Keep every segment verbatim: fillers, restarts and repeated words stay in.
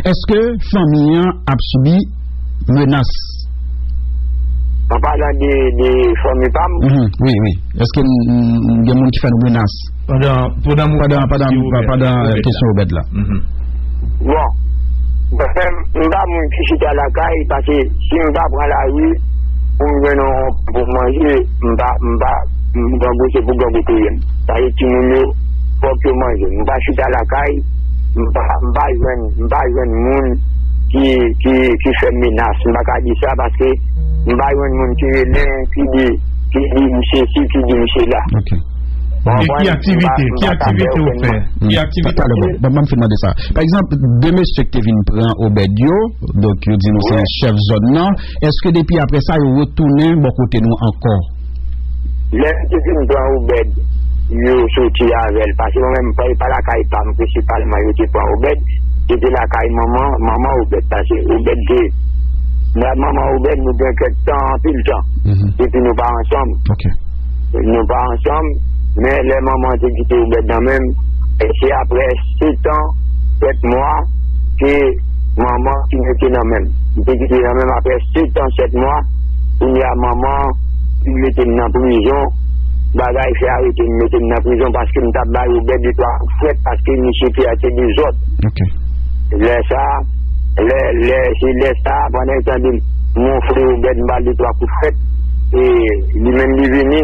Èske fanmi an ap sibi menas? An palan de, de fanmi pa m? Mhm, wi, wi. Èske n, n, n gen moun ki fè nou menas? Pandan, pandan, pandan, pandan, pandan kesyon Obèd la. Mhm. Bon. Mwen menm, m pa moun ki chita lakay, paske si m pa pran lari pou m jwenn yon, pou m manje, m pa, m pa, m grangou se pou grangou touye m. Paske timoun yo, fòk yo manje. M pa chita lakay, m pa, m pa jwenn, m pa jwenn moun ki, ki, ki fè m menas. M pa ka di sa paske m pa jwenn moun ki rele m, ki di, ki di m sesi, ki di m sela. Ok. Bon, e ki aktivite, ki aktivite ou fè? Ki aktivite ou fè? Bon, ban m fin mande sa. Pa egzanp, de mesye ki te vin pran Obèd yo, donk yo di nou se chèf zòn nan. Èske depi apre sa, yo retounen bò kote nou ankò? Lè m te vin pran Obèd, yo soti avè l. Paske mwen menm, pa, pa lakay pa m prensipalman yo te pran Obèd. Se te lakay manman, manman Obèd. Paske Obèd te, mwen ak manman Obèd, nou gen kèk tan, anpil tan. Mhm. Epi nou pa ansanm. Ok. Nou pa ansanm, men lè manman te kite Obèd nan men m, e se apre sèt an, sèt mwa, ke manman ki mete nan men m. Li te kite nan men m apre sèt an, sèt mwa, kounye a manman ki mete m nan prizon, bagay fè arete m, mete m nan prizon paske m t ap bay Obèd de twa kout frèt paske misye te ate dezòd. Ok. Lè sa, lè, lè, se lè sa, pandan l tande m wonfle Obèd, m ba l de twa kout frèt, e li menm li vini,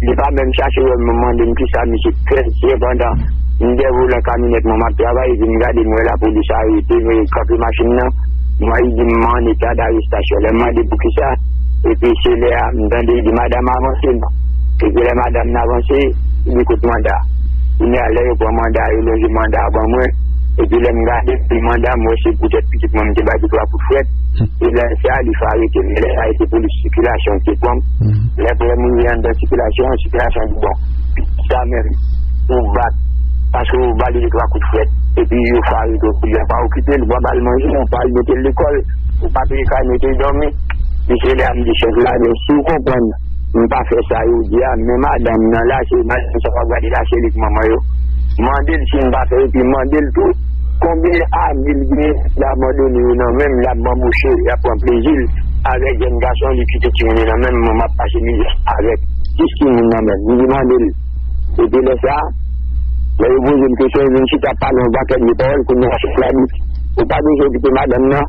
li pa menm chache wè m, mande m kisa misye fè, se pandan m dèyè volan kamyonèt mwen m ap travay, epi m gade m wè lapolis arete m, e kanpe machin nan, mwen li di m an eta darestasyon. Lè m mande poukisa, epi se lè a m tande li di, "Madanm, avanse non." Epi lè madanm nan avanse, li di, "Kot manda?" Kounye a, lè yo pran manda, yo lonje manda a ban mwen. Epi lè m gade, epi manda, m wè se poutèt pitit mwen m te bay de twa kout frèt. E lè sa, li fè arete m. E lè sa, se polis sikilasyon ki te pran m. Lè pou lè m rive anndan sikilasyon, sikilasyon di, "Bon, pitit sa menm, ou bat, paske ou ba li de twa kout frèt." Epi yo fè arete w, kounye a pa okipe l, ou pa ba l manje, ou pa al mete l lekòl, ou pa peye kay mete l dòmi. Misye lè a m di chèf la, "Men si w konprann, m pa fè sa yo di a, men madanm nan la, se madanm sa w ap gade la, se li k manman yo. Mande l si m pa fè, epi mande l tou, konbyen ane l gen, l abandone yo nan men m, l ap banboche, l ap pran plezi l avèk jèn gason, li kite timoun yo nan men m, mwen m ap pase mizè avèk dis timoun nan men m." M di, "Mande l." Epi lè sa, lè yo poze m kesyon, yo vin chita pale yon pakèt de pawòl, kounye a chèf la di, "Ou pa bezwen okipe madanm nan,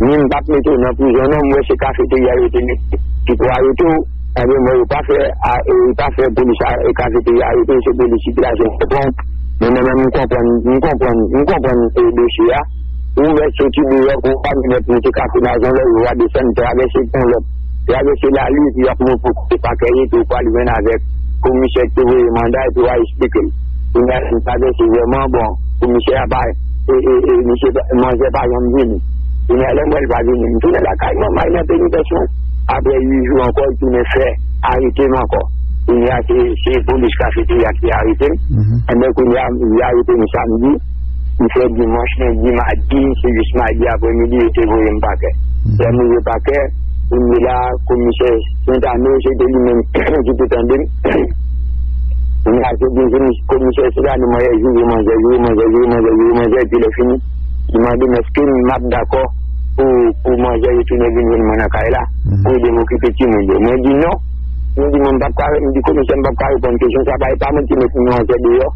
ni m p ap mete w nan prizon non, m wè se kafeterya yo te mete ki pou arete w." Ebyen, mwen, yo pa fè, a, e, yo pa fè polis a, e, kafeterya arete, se polis sikilasyon k te pran. Men mwen menm, m konprann, m konprann, m konprann, e, dosye a. Ou wè soti deyò, pou w pa mèt monte Kafou Nazon, lè yo a desann, travèse pon lòt, travèse lari, epi y ap montre w kote pakè ye, epi w pral jwenn avèk komisè ki te voye manda, epi w a eksplike l. Kounye a, m travèse vrèman, bon, komisè a pa, e, e, e, misye pa, manzè pa janm vini. Kounye a, lè m wè l pa vini, m tounen lakay mwen, m al nan penitans mwen. Apre uit jou ankò, li tounen fè arete m ankò. Kounye a, se, se polis kafeterya ki arete m. Enben, kounye a, li arete m samdi. M fè dimanch, lendi, madi, se jis madi aprèmidi, yo te voye m pakè. Lè m rive pakè, kounye la, komisè Sentano, se te li menm ki te tande m. Kounye a, se dezyèm komisè Sentano, mwen, joure manzè, joure manzè, joure manzè, joure manzè, epi lè fini, li mande m èske m ap dakò pou, pou manzè yo tounen vin jwenn mwen nan kay la, pou ede m okipe timoun yo. Mwen di non. Mwen di, "Mwen, m p ap ka," m di, "Komisè, m p ap ka reponn kesyon sa, pa, e pa mwen ki met manzè deyò.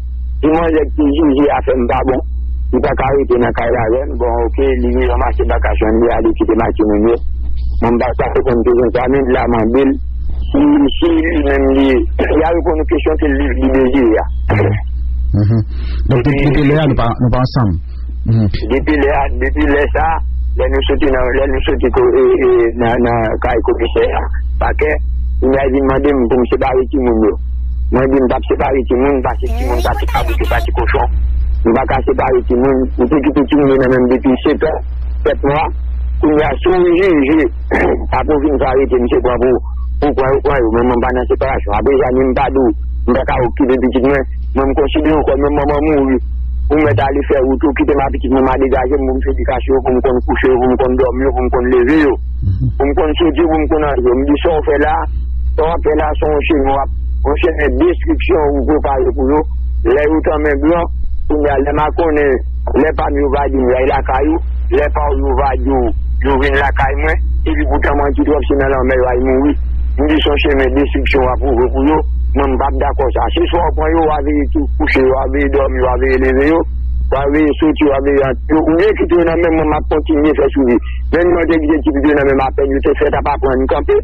Si manzè ki jije afè m pa bon, li pa ka rete nan kay la avè m." Bon, oke, li ranmase bagaj li, li ale kite m ak timoun yo. Mwen, m p ap ka reponn kesyon sa, men la mande l si, si li menm li, li a reponn kesyon ke li, li dezire a. Donk, depi, depi lè a, nou pa, nou pa ansanm. Depi lè a, depi lè sa, lè nou soti nan, lè nou soti ko-, e, e, nan, nan kay komisè a, pakè, kounye a vin mande m pou m separe timoun yo. Mwen di m p ap separe timoun, paske timoun pa ti kabrit, yo pa ti kochon. M pa ka separe timoun. M te kite timoun yo nan men m depi sèt an, sèt mwa. Kounye a, si w jije, apre w fin fè arete, misye pran pou, pou pran yo, pran yo. Men mwen pa nan separasyon. Apre sa, ni m pa di w, m pa ka okipe pitit mwen. Mwen, m konsidere w kòm yon manman mouri. Ou mèt ale fè wout ou, kite m a pitit mwen, m a degaje m, pou m fè edikasyon yo, pou m konn kouche yo, pou m konn dòmi yo, pou m konn leve yo, pou m konn soti yo, pou m konn antre yo. M di, sa w fè la, sa w ap fè la, se yon chemen w ap, yon chemen destriksyon ou prepare pou yo. Lè yo tanmen gran, kounye a, lè m a konnen, lè pa m yo va di m, y al lakay ou, Lè pa w yo va di w, yo vin lakay mwen, epi poutan manti twòp se nan lanmè yo al mouri. M di se yon chemen destriksyon w ap ouvri pou yo, mwen m p ap dakò sa. Se swa w pran yo, w a veye tou kouche yo, w a veye dòmi, w a veye leve yo, w a veye soti, w a veye antre yo, oubyen kite yo nan men mwen, m ap kontinye fè swivi. Menm jan w te kite ti pitit yo nan men m apèn yo te fèt ap aprann kanpe,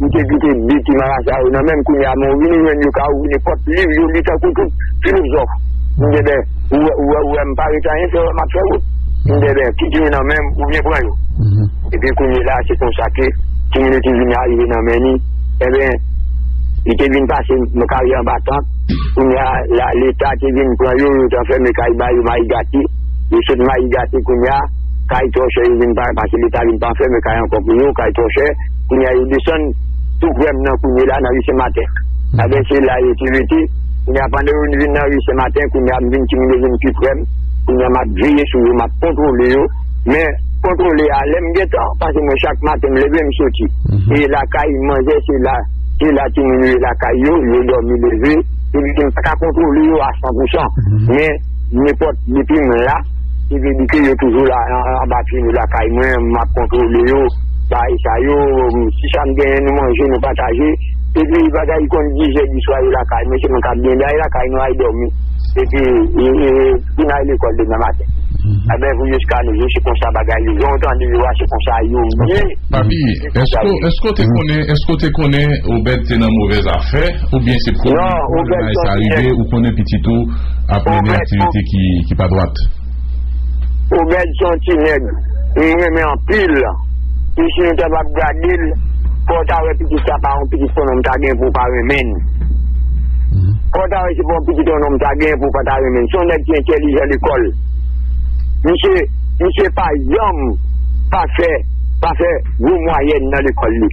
m te kite de ti marasa yo nan men m, kounye a men w vini jwenn yo ka ouvri nenpòt liv yo li tankou tout filozòf. M di, ben, ou wè, ou wè, ou wè, m pa ret anyen, fè wè m ap fè wout. M di, ben, kite yo nan men m, oubyen pran yo. Epi kounye la, se konsa ke timoun yo te vin arive nan men li. Enben, li te vin pase nan karyè anba tant. Kounye a, la, Leta te vin pran yo, yo te anfèmen kay ba yo, Mayi Gate. Yo sot Mayi Gate, kounye a, kay twò chè, yo vin pa, paske Leta vin pa anfèmen kay ankò pou yo, kay twò chè. Kounye a, yo desann tou prè m nan kounye la, nan ri Sen Maten. Enben, se la yo te rete. Kounye a, pandan yo vin nan ri Sen Maten, kounye a, m vin timoun yo vin pi prè m. Kounye a, m ap veye sou yo, m ap kontwole yo. Men, kontwole a, lè m gentan, paske mwen, chak maten, m leve, m soti. E lakay manzè, se la, se la timoun yo ye lakay yo, yo dòmi leve. Epi, m pa ka kontwole yo a san pou san. Men, nenpòt, depi m la, se vle di ke yo toujou la, an, an, anba pye nou lakay mwen, m ap kontwole yo, bagay sa yo, si sa m genyen nou manje, nou pataje, epi bagay konn diz è di swa yo lakay mwen, se mwen k ap gen bagay lakay nou al dòmi, epi, e, e, pou n al lekòl demen maten. Enben, pou jiska nou jou, se konsa bagay yo, jan w tande yo a, se konsa yo ye. Papi, èske, èske w te konnen, èske w te konnen Obed te nan movèz afè, oubyen se premye fwa bagay sa rive, ou konnen pitit ou ap mennen aktivite ki, ki pa dwat? Obed se yon ti nèg m renmen anpil. E si nou ta p ap gade l, fò w ta wè pitit sa pa yon pitit konnen m ta gen pou w pa renmen l. Fò w ta wè se pa yon pitit konnen m ta gen pou w pa ta renmen l. Se yon nèg ki entèlijan lekòl. Misye, misye pa janm pa fè, pa fè gwo mwayèn nan lekòl li.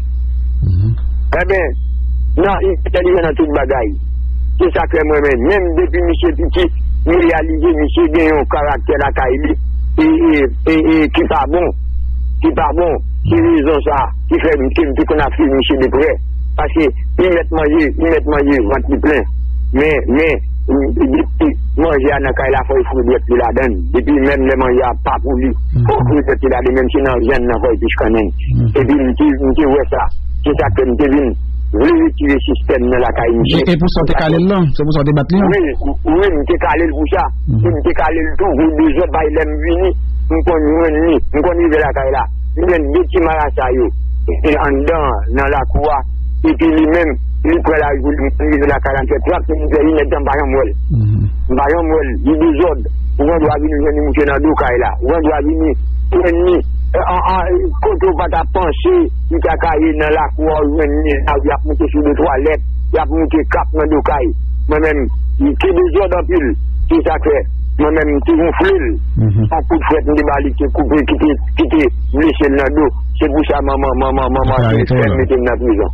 Enben, nan, li entèlijan nan tout bagay. Se sa k fè mwen menm, menm depi misye piti, m reyalize misye gen yon karaktè lakay li e, e, e, e ki pa bon, ki pa bon. Se rezon sa ki fè m, ke m te konn ap swiv misye de prè. Paske li mèt manje, li mèt manje, vant li plen. Men, men, depi manje a nan kay la, fò l foure dwèt li ladan l. Depi menm lè manje a pa pou li, fò l foure dwèt li ladan l, menm si nan vyann nan, fò l pich kanmenm. Epi m te, m te wè sa. Se sa k fè m te vin vle retire sistèm nan lakay misye. E, e pou sa w te kale l lan? Se pou sa w te bat li an? Wi, wi, m te kale l pou sa. E m te kale l tou pou dezòd, bay lè m vini, m konn jwenn li, m konn rive lakay la. M jwenn de ti marasa yo, e anndan, nan lakou a, epi li menm, li pran laj pou li, m konn rive lakay la, m fè trant minit, fè inèdtan, m pa janm wè l. M pa janm wè l, li dezòd. Ou gen dwa vini jwenn li mouche nan do kay la. Ou gen dwa vini jwenn li, e, an, an, kote w pa ta panse li ta ka ye nan lakou a, ou jwenn li nan lari, y ap moute sou do twalèt, y ap moute kap nan do kay. Mwen menm, li te dezòd anpil. Se sa k fè, mwen menm, m te wonfle l. Yon kout frèt m te ba li, ki te koupe, ki te, ki te blese l nan do. Se pou sa manman, manman, manman te fè l mete m nan prizon.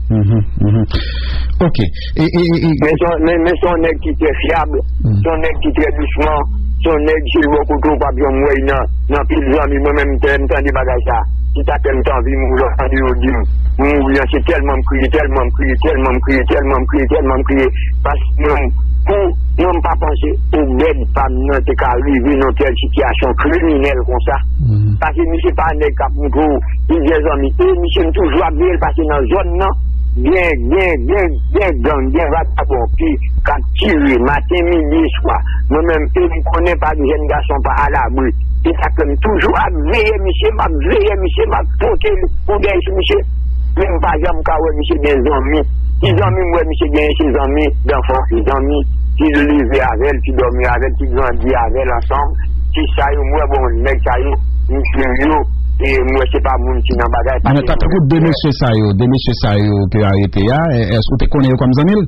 Ok. E, e, e, e, Men se yon, men, men se yon nèg ki trè fyab, se yon nèg ki trè dousman, se yon nèg, si l bò kote w, w p ap janm wè l nan, nan pil zanmi. Mwen menm, m tande bagay sa. Se sa k fè m t anvi mouri lè w tande yo di m, m mouri an, se tèlman m kriye, tèlman m kriye, tèlman m kriye, tèlman m kriye, tèlman m kriye. Paske mwen, pou mwen, m pa panse Obed pa m nan te ka rive nan tèl sitiyasyon kriminèl konsa. Paske misye pa nèg k ap montre w plizyè zanmi. E misye, m toujou ap veye l, paske nan zòn nan, gen, gen, gen, gen gang, gen vagabon ki, k ap tire maten, midi e swa. Mwen menm, e m konnen pa gen jèn gason pa alabri. E sa k fè m toujou ap veye misye, m ap veye misye, m ap pote koudèy sou misye. Men m pa janm ka wè misye gen zanmi. Ti zanmi m wè misye genyen, se zanmi danfans, se zanmi ki leve avè l, ki dòmi avè l, ki grandi avè l ansanm. Se sa yo, m wè, bon, nèg sa yo, m jwenn yo, e m wè se pa moun ki nan bagay, paske. Men tankou de mesye sa yo, de mesye sa yo ke arete a, e, èske w te konnen yo kòm zanmi l?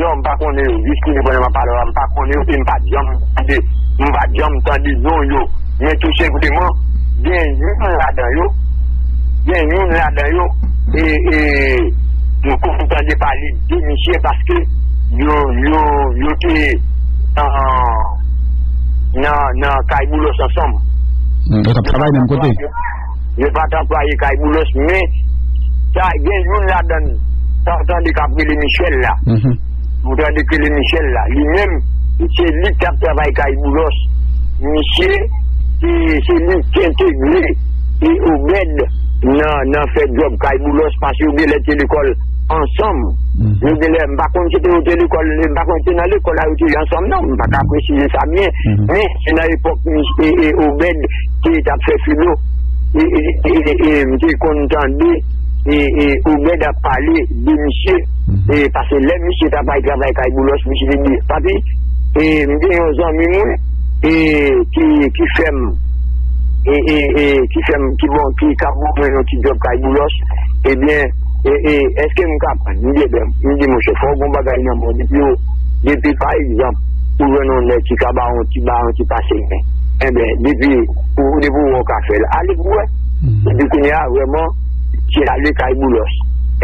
Non, m pa konnen yo. Jiskounye kounye a m ap pale w la, m pa konnen yo, e m pa t janm tande, m pa t janm tande non yo. Men tou senpleman, gen youn ladan yo, gen youn ladan yo, e, e, nou konn tande pale de misye paske yo, yo, yo te, an, nan, nan kay Boulos ansanm. Hmm, yo t ap travay menm kote? Yo pa t anplwaye kay Boulos, men sa, gen youn ladan sa w tande k ap rele Michel la. Ou tande k rele Michel la. Li menm, se li k t ap travay kay Boulos. Misye, se, se li ki entegre e Obed nan, nan fè djòb kay Boulos, paske yo genlè te lekòl ansanm. Yo genlè, m pa konn si te yo te lekòl, m pa konn si te nan lekòl la yo te ye ansanm, non, m pa ka presize sa byen, men se nan epòk misye e Obed te t ap fè filo, e, e, e, e, e, m te konn tande e, e, Obed ap pale de misye, e, paske lè misye t ap al travay kay Boulos, misye te di, "Papi, e, m gen yon zanmi mwen, e, ki, ki fè m, e, e, e, ki fè m, ki bon, ki ka ban mwen yon ti djòb kay Boulos, ebyen, e, e, èske m ka pran?" M di, "Ebyen," m di, "monchè, fò w gen yon bagay nan men w, depi w, depi, pa egzanp, ou jwenn yon nèg ki ka ba w yon ti, ba w yon ti pase men, enben, depi, ou, depi w wè w ka fè l, ale pou w wè." Epi kounye a, vrèman, misye ale kay Boulos.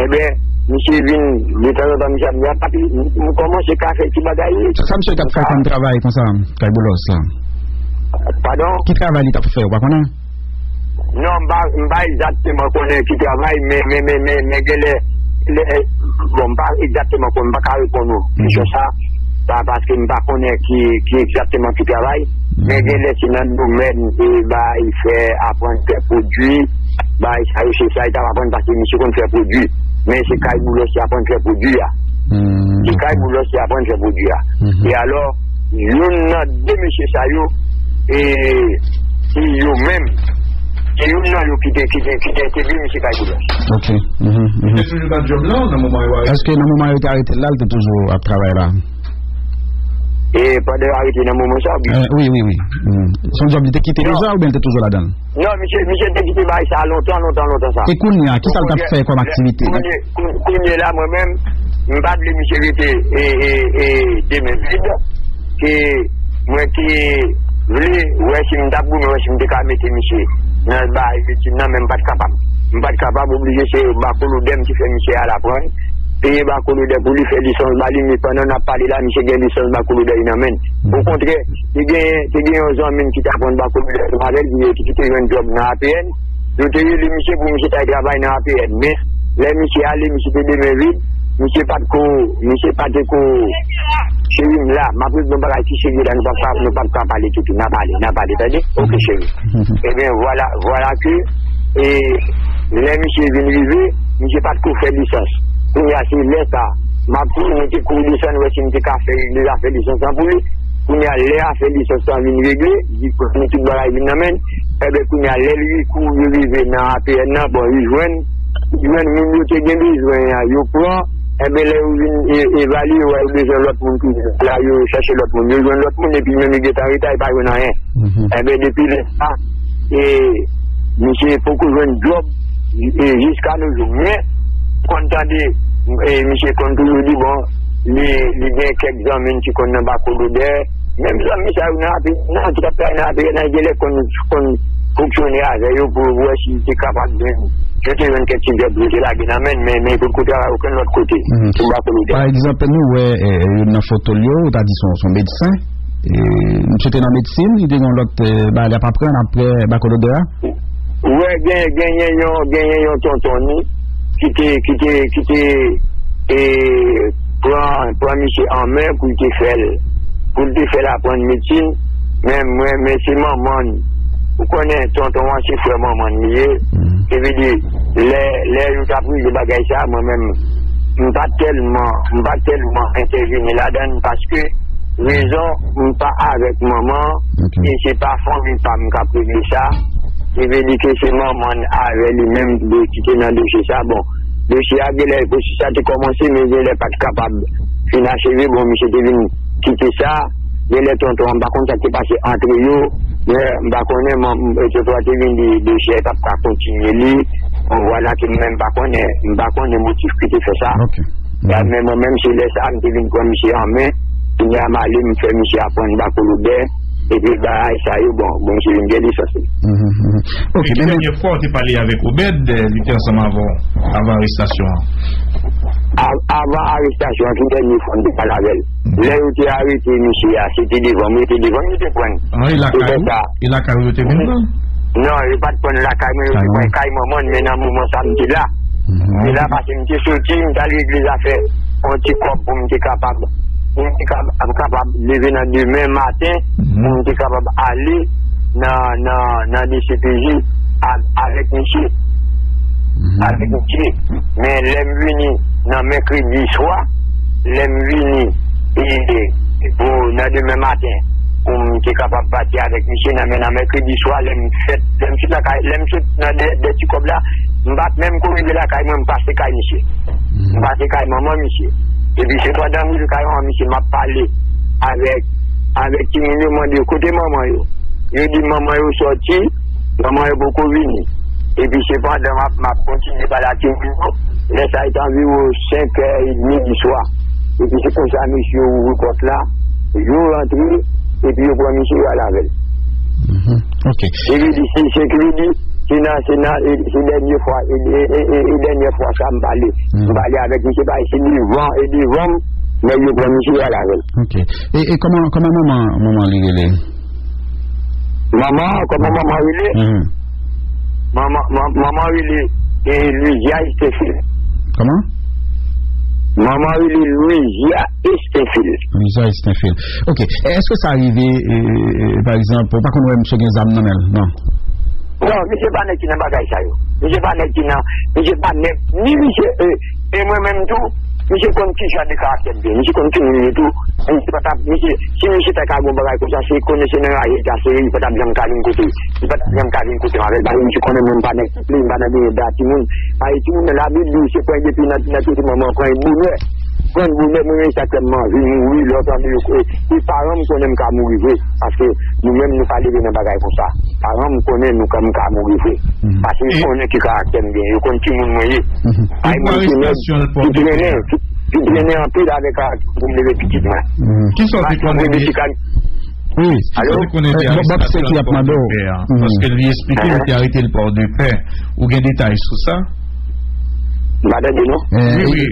Enben, misye vin, detanzantan, misye ap di, "A, papi, m, m kòmanse ka fè ti bagay, wi." Sa, sa misye t ap fè kòm travay konsa, kay Boulos la? Padon? Ki travay li t ap fè, ou pa konnen? Non, m pa, m pa egzakteman konnen ki travay, men, men, men, men, men genlè, lè, bon, m pa egzakteman konnen, m pa ka reponn ou. Kesyon sa, pa, paske m pa konnen ki, ki egzakteman ki travay, men genlè se nan domèn, e, bay fè, aprann fè pwodui, bay sa yo, se sa, li t ap aprann paske misye konn fè pwodui. Men se kay Boulos li aprann fè pwodui a. Se kay Boulos li aprann fè pwodui a. E alò, youn nan de mesye sa yo, e, se yo menm, se youn nan yo ki te, ki te, ki te entegre misye kay Boulos. Ok. Li te toujou nan djòb lan nan moman yo arete? Èske nan moman yo te arete l la, li te toujou ap travay la? E pandan yo arete nan moman sa, wi. Eh, wi, wi, wi. Se yon djòb li te kite deja oubyen li te toujou ladan l? Non, misye, misye te kite bagay sa lontan, lontan, lontan sa. E kounye a, kisa l t ap fè kòm aktivite? Kounye, kounye, kounye la, mwen menm, m pa t vle misye rete, e, e, e, de men vid. Ke mwen te vle wè si m t ap goumen, wè si m te ka mete misye nan bagay etid nan, men m pa t kapab. M pa t kapab, oblije se bakolodè m ki fè misye al aprann. Peye bakolodè pou li fè lisans ba li, men pandan n ap pale la, misye gen lisans bakolodè li nan men l. Okontrè, te gen, te gen yon zanmi m ki t aprann bakolodè ansanm avè l, ki, ki te jwenn djòb nan A P N. Yo te rele misye pou misye t al travay nan A P N. Men, lè misye ale, misye te de men vid. Misye pa t ko, misye pa te ko, cheri m la, m ap regle yon bagay ki serye la, nou p ap ka, nou p ap ka pale toutou, n a pale, n a pale, tande? Ok, cheri. Ebyen, vwala, vwala ke, e, lè misye vin rive, misye pa t ko fè lisans. Kounye a, se lè sa, m ap kouri, mwen te kouri desann, wè si m te ka fè, regle zafè lisans lan pou li. Kounye a, lè afè lisans lan vin regle, li pran tout bagay vin nan men l. Enben, kounye a, lè li kouri rive nan A P N nan, bon, li jwenn, li jwenn moun yo te gen bezwen an, yo pran, enben, lè yo vin e-, evalye, yo wè yo bezwen lòt moun toujou. La, yo chèche lòt moun, yo jwenn lòt moun, epi menm li gentan reta, li pa jwenn anyen. Enben, depi lè sa, e, misye poko jwenn djòb, e, jiska no jou. Men, konn tande, e, misye konn toujou di, bon, li, li gen kèk zanmi l ki konn nan bakolodè. Menm zanmi sa yo nan A P N nan, ki t ap travay nan A P N nan, genlè konn, konn fonksyone avè yo pou wè si te kapab jwenn, yo te jwenn kèk ti djòb yo te lage nan men l, men, men potko travay okenn lòt kote pou bakolodè. Pa egzanp, nou wè, e, e, youn nan foto l yo, ou ta di se yon, se yon medsen. E, misye te nan medsin, li te gen yon lòt, e, bagay l ap aprann apre bakolodè a. Ou wè, gen, genyen yon, genyen yon tonton ni ki te, ki te, ki te, e, pran, pran misye an men pou l te fè l, pou l te fè l aprann medsin. Men mwen, men se manman l. Ou konnen, tonton an se frè manman l li ye. Se vle di, lè, lè yo t ap regle bagay sa, mwen menm, m pa tèlman, m pa tèlman entèveni ladan l paske rezon, m pa avèk manman an, e se pa fanmi pa m k ap regle sa. Se vle di ke se manman l avè li menm de, ki te nan dosye sa. Bon, dosye a genlè, pwosès la te kòmanse, men genlè pa t kapab fin acheve. Bon, misye te vin kite sa. Genlè tonton an, m pa konn sa k te pase antre yo. Men, m pa konnen, man, e, tonton an te vin di dosye a, li p ap ka kontinye li. Bon, vwala ke mwen, m pa konnen, m pa konnen motif ki te fè sa. Ok. Ya, men mwen menm, se lè sa a, m te vin pran misye an men. Kounye a, m ale, m fè misye aprann bakolodè. Epi bagay sa yo, bon, bon, misye vin gen lisans li. Mhm, mhm. Ok, e ki men, men dènye fwa w te pale avèk Obed, e, li te ansanm avè w, avan arestasyon an? A-, avan arestasyon an, ki dènye fwa m te pale avè l? Lè yo te arete misye a, se te devan mwen, yo te devan m, yo te pran l. An, e lakay ou? E lakay ou yo te vin pran l? Non, yo pa t pran l lakay mwen, yo te pran l kay manman l, men nan moman sa a, m te la. M te la paske m te soti, m t al regle zafè yon ti kòb pou m te kapab, pou m te kab-, kapab leve nan demen maten, pou m te kapab ale nan, nan, nan D C P J a- avèk misye. Avèk misye. Men lè m vini nan mèkredi swa, lè m vini e, e, pou nan demen maten, pou m te kapab pati avèk misye nan, men nan mèkredi swa, lè m fèt, lè m sot lakay, lè m sot nan dè, dè ti kòb la, m pa t menm ko rive lakay mwen, m pase kay misye. M pase kay manman misye. Epi se pandan m rive kay manman misye, m ap pale avèk, avèk timoun yo, mande yo, "Kote manman yo?" Yo di m manman yo sòti, manman yo poko vini. Epi se pandan m ap, m ap kontinye pale ak timoun yo, lè sa a te anviwon senk è edmi di swa. Epi se konsa mesye yo ouvri pòt la, yo rantre, epi yo pran misye yo al avè l. Ok. Se vle di, se, se vle di, se nan, se nan, e, se dènye fwa, e, e, e, e, e dènye fwa sa m pale. M pale avèk misye, paske se devan, e devan m, nèg yo pran misye yo al avè l. Ok. E, e kòman, kòman manman, manman li rele? Manman, kòman manman rele? Manman, man- manman rele e, Louisia Estefil. Kòman? Manman rele Louisia Estefil. Louisia Estefil. Ok. Èske sa rive, e, e, pa egzanp, ou pa konn wè misye gen zam nan men l? Non. Non, misye pa nèg ki nan bagay sa yo. Misye pa nèg ki nan, misye pa nèg, ni misye, e, e mwen menm tou, misye konn ki jan de karaktè m gen. Misye konn ki moun m ye tou. Misye pa t ap, misye, si misye ta ka gon bagay konsa, se konnen se nan raje l ta sere, li pa t ap janm ka vin kote. Li pa t ap janm ka vin kote m avè l. Paske misye konnen mwen m pa nèg ki plen, m pa nan genyen da timoun. Paske timoun nan Labib di, se pran depi nan, nan tete manman, pran bonè. Pran bonè, mwen menm sa k fè m anvi mouri, lè w tande yo, e, e paran m konnen m ka mouri vre. Paske nou menm nou pa leve nan bagay konsa. Paran m konnen nou ka, m ka mouri vre. Paske yo konnen ki karaktè m gen, yo konn ki moun mwen ye. Ay mwen se nèg ki trennen, ki, ki trennen anpil avèk karaktè pou m leve pitit mwen. Kisa w te konnen de... Wi. Kisa w te konnen de arestasyon Pòdepè a? Paske li esplike yo te arete l Pòdepè. Ou gen detay sou sa? M pa tande non.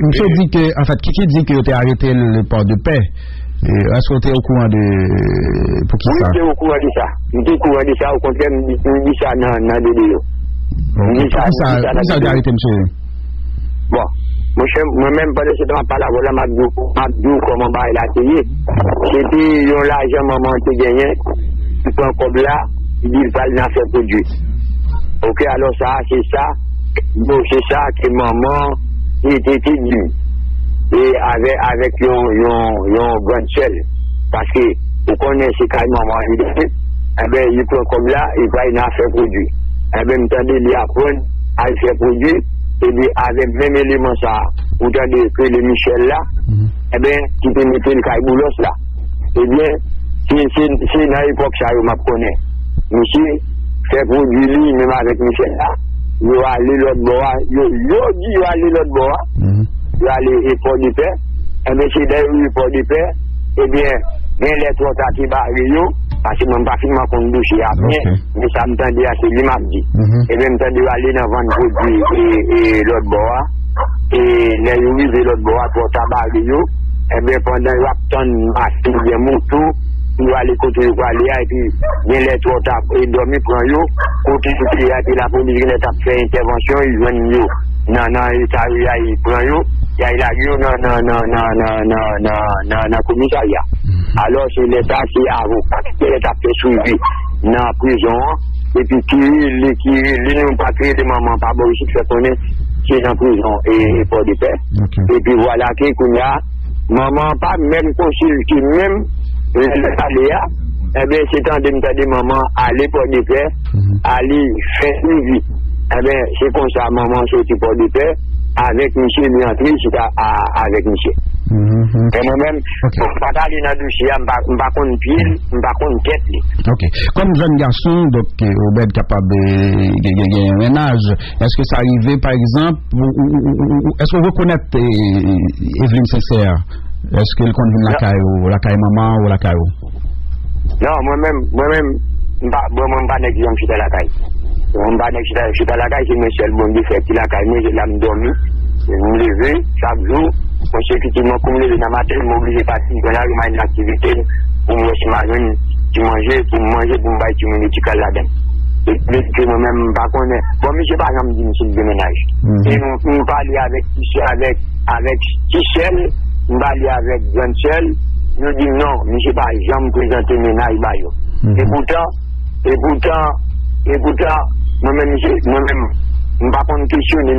Misye di ke, anfèt, Kiki di ke yo te arete l Pòdepè. Èske w te okouran de poukisa? Wi, m te okouran de sa. M te okouran de sa, okontrè, m di sa nan, nan videyo. Poukisa, poukisa yo te arete misye? Bon, monchè, mwen menm, pandan se tan m ap pale avè w la, m ap di w, m ap di w kòman bagay la te ye. Se te yon lajan manman te genyen, li pran kòb la, li di l pral nan afè pwodui. Ok, alò sa, se sa, bon, se sa ke manman te, te, te di m. E avè, avèk yon, yon, yon grann sè l. Paske, ou konnen se kay manman li te, enben, li pran kòb la, li pral nan afè pwodui. Enben, m tande li aprann al fè pwodui, epi avèk menm eleman sa a, ou tande yo rele Michel la, enben, ki te mete l kay Boulos la. Ebyen, se, se, se nan epòk sa yo m ap konnen. Misye fè pwodui li, menm avèk Michel la, yo ale lòt bò a, yo, yo di yo ale lòt bò a, yo ale e Pòdepè, enben, se lè yo rive Pòdepè, ebyen, gen lè twò ta te bare yo, paske mwen m pa finman konn dosye a byen, men sa m tande a, se li m ap di. Ebyen, m tande yo ale nan vann pwodui e, e lòt bò a, e lè yo rive lòt bò a, twò ta bare yo, enben, pandan yo ap tann machin oubyen moto, pou yo ale kote yo prale a, epi gen lè twò ta, e dòmi pran yo, kote yo te ye a, epi lapolis gen lè t ap fè entèvansyon, yo jwenn yo nan, nan eta yo ye a, yo pran yo, y al lage yo nan, nan, nan, nan, nan, nan, nan, nan komisarya. Alò, se lè sa, se avoka ki te t ap fè swivi nan prizon an, epi ki rele, ki rele nou, pa ki rele manman, pa bò isit, fè konnen se nan prizon e, e Pòdepè. Epi vwala ke kounye a, manman an pa menm konsilte menm, lè l ale a, enben, se tande m tande manman ale Pòdepè, ale fè swivi. Enben, se konsa manman an soti Pòdepè, avèk misye, li antre chita a, avèk misye. Men mwen menm, m pa t ale nan dosye a, m pa, m pa konn pye l, m pa konn tèt li. Ok. Kòm jèn gason, donk, Obed kapab, eh, gen, gen, gen yon mennaj. Èske sa rive, pa egzanp, ou, ou, ou, ou, ou, èske w rekonèt, eh, Eveline Sincère? Èske l konn vin lakay ou, lakay manman ou, lakay ou? Non, mwen menm, mwen menm, m pa, bon, mwen m pa nèg ki janm chita lakay. Mwen m pa nèg chita, chita lakay, se mwen sèl Bondye fè ki lakay mwen, se la m dòmi. M leve, chak jou, konsekitivman, kou m leve nan maten, m oblije pati, m pran lari, m al nan aktivite m, pou m wè si m a jwenn ti manje, pou m manje, pou m bay timoun yo ti kal ladan. E, men ke mwen menm, m pa konnen. Bon, misye pa janm di m si l gen mennaj. E m, m pale avèk ti sè, avèk, avèk ti sè l, m pale avèk grann sè l, yo di m non, misye pa janm prezante mennaj ba yo. E poutan, E poutan, e poutan, mwen menm, se, mwen menm, m pa konn kesyone